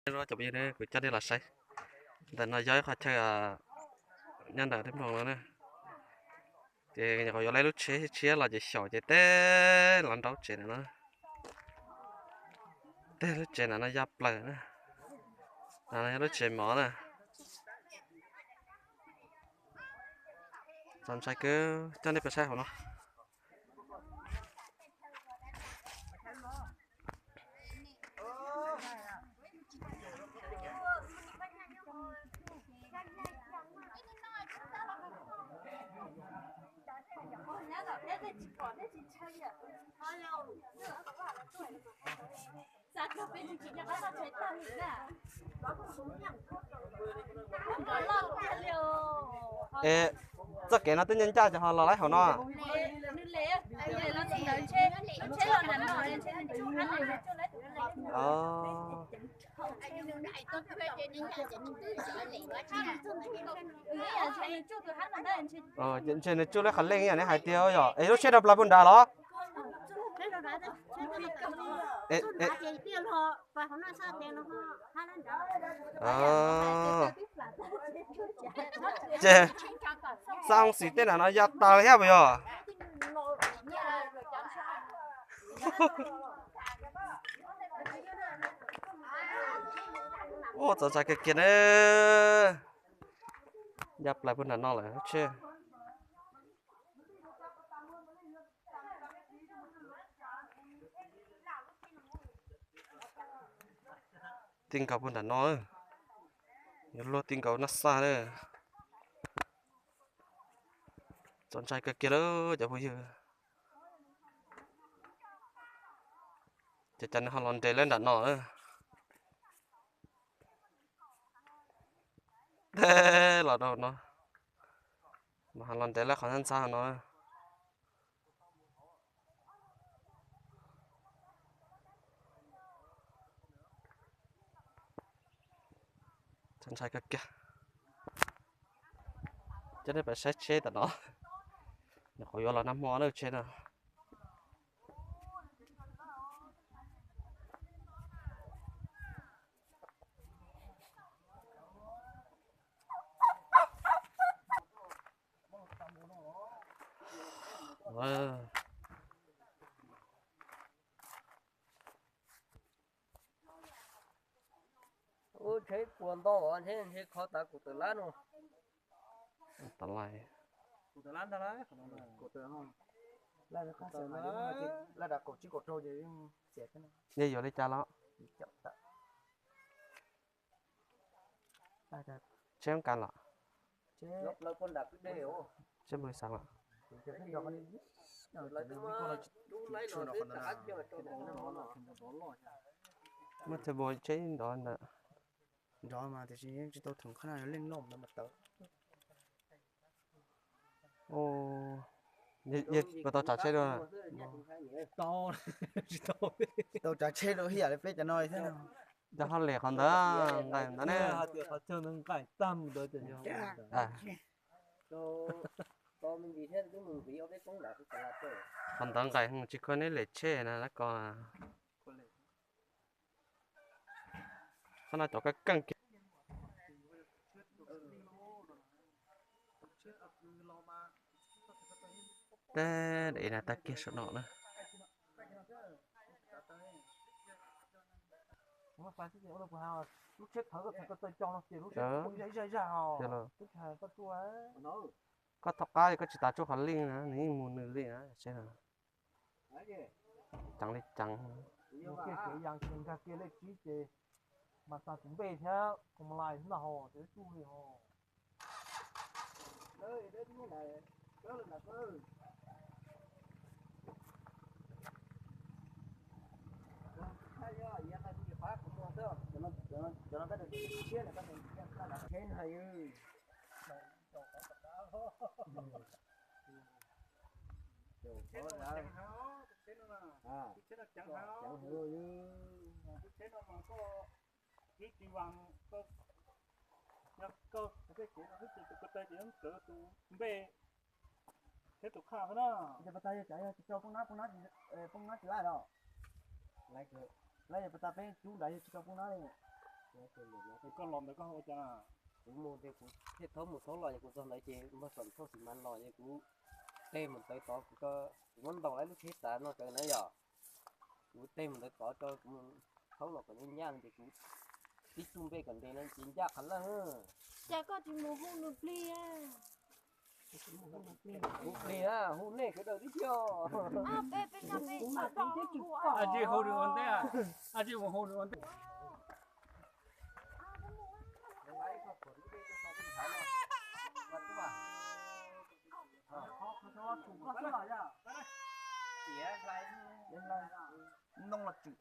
Cov phooj ywg, kuv coj nej los saib, ntawm no yog ib qhov chaw nyob ntawm Teb Nploog no na. Ces nyuam qhuav yuav lub tsheb tshiab los ces xyaum ces tej los nraub tsev ntawm no, tej lub tsev ntawm no ya plaws na. Lub tsev mov na. Txaus ntshai kawg, coj nej pais saib hauv no. Es txoj kev no twb ncaj ncaj ces ho los laib hauv no. Ntshe nws tsuj lub qhov leej yom, neb hais tias yog es lub tsheb rau plaws puag nrad los? Ces xab xis tej nram no ya tas thiab puas yog? Ua txaus ntshai kiag kiag na. Ya plaws puag nram no lawm tsheb. Ti nkaus puag nram no, yuav luag ti nkaus noj xaj na. Txaus ntshai kawg kiag lawm cov phooj ywg. Ces cas nws ho los nres lawm nram no. Tej los rau no, mas ho los nres lawm qhov ntxhab ntxhab no. Txaus ntshai kawg kiag. Coj nej pais saib tsheb tam no. Nyuam qhuav yuav los nag hmo na tsheb no. Ub, tsheb puas ntau, ntshe ntshe kho tas kaum tawm lab no. Kaum tawm lab ntag, kaum tawm, lab kaum tsib kaum rau ces yeej xiam thiab no. Yeej yuav li cas los? Tsheb kas los? Tsheb mus xav los? Muaj tsheb npua tsheb nrov ntawd. Nrov mas tiam sis yeej tsis tau theem qhov no yog leej loj ntawd mas tawm. Puas tau tsav tsheb dua? Tsis tau tsav tsheb dua ib yam li peb cov no li thiab no. Yog ho lem qhov ntawd, nqaim ntawd ne. Qhov ntawd nqaim tsis khuv neb lem tsheb na lab ko. Qhov no cov keej keej kiag. Teb daim na tag kiag saum no na. Koj thaum qab koj tsis tas tsuj qhov link na, nws yeej mus nws li na tsheb no. Ceev li ceev. Nkag kiag lej tsib ces mas tas tus npe thiab kum lais xwb ntag hos, tsuj li hos. Ib tsis vas, yog koj hais tej kev no xwb ces tus ko taw ces yeej kawv tus npe thiab tus qhaj xwb na. Ces pas tas yog cas yog tsis tau poob nab, poob nab tsis, poob nab tsis laij los? Lawv yog pas tas peb cub nrad yog tsis tau poob nab li. Koj los ntawd koj ua cas? Kuv mus ces kuv thiaj thaub mus thaub los ces kuv txog ntawd ces npawg Xam Thoj Xis Mas los ces kuv tes mus tawv tod, kuv muab ntaus lawv lub tsheb tav no rawv na yom. Kuv tes mus ntawd tod rau kuv thaub los kom ncaj ncaj no ces kuv tib tug npe kom ntev no ces ncaj qhov lawm. Cas koj tsis mus hu nws plig? Hu plig na, hu nej sawv daws tib si. Ab tsis hu nws ua ntej, ab tsis mus hu nws ua ntej. Ntoo los tswm.